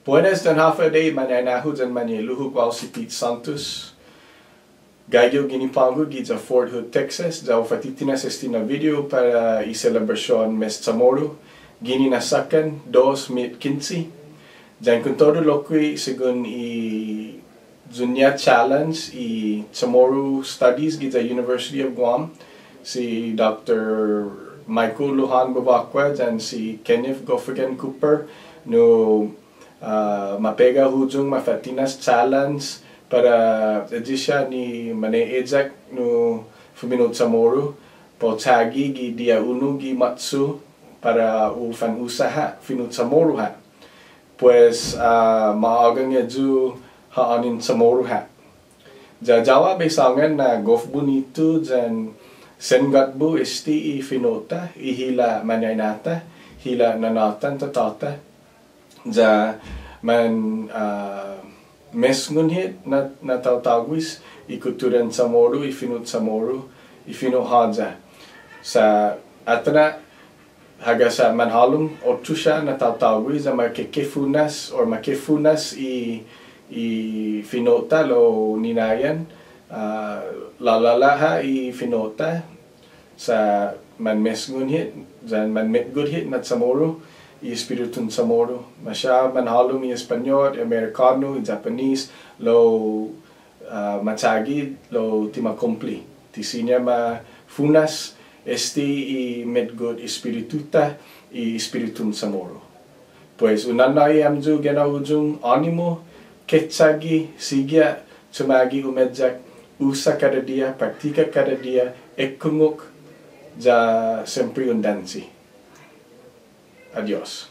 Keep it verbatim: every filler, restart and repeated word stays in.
Buenas yan håfa adai, mañaina-hu yan mañe'lu-hu, guåhu si Pete Santos. Gaige yu' guini på'go giya Fort Hood, Texas, ya hu fa'titinas este na video para i selebrasion Mes Chamoru, guini na såkkan dos mit kinse. Yan kontodu lokkue', según i Junior Challenge i Chamorro Studies giya University of Guam, si Doctor Michael Lujan Bevacqua yan si Kenneth Gofigan Cooper, nu, ah, mapega huyong mafa'tinas challenge para ayu siha ni mane'eyak nu fumino' Chamorro, para u chagi gi diha unu gi Måtso para u fanusa ha' fino' Chamorro ha'. Pues, ah, ma ågang ayu ha'ånen Chamorro ha'. Ya guåhu bai sångan na gof bunitu yan sen gåtbo este i fino'-ta, i hila' mañaina-ta, hila' nanå-ta yan tatå-ta. Ya man, ah, mesngon hit na, na taotågues i kutturan Chamorro, i fino' Chamorro, i fino' håya. Sa' atan ha' Hagas ha' manhålom otro siha na taotågues ya ma kekefunas or ma kefunas i, i fino'-ta lao ninayan, ah, lalåla' ha' i fino'-ta sa' manmesngon hit, yan manmetgot hit na Chamorro, i espiritun Chamorro. Maseha manhålom i Españot, i Amerikånu, i Japanes, lao ah, ma chagi lao ti ma kumpli. Ti siña ma funas este i metgot espiritu-ta, i espiritun Chamorro. Pues, un nå'i hamyo guenao huyong, ånimu, kechagi, sigi ha' chumagi umeyak, usa kada diha, praktika kada diha, ekungok, ya siempre un danche. Adios.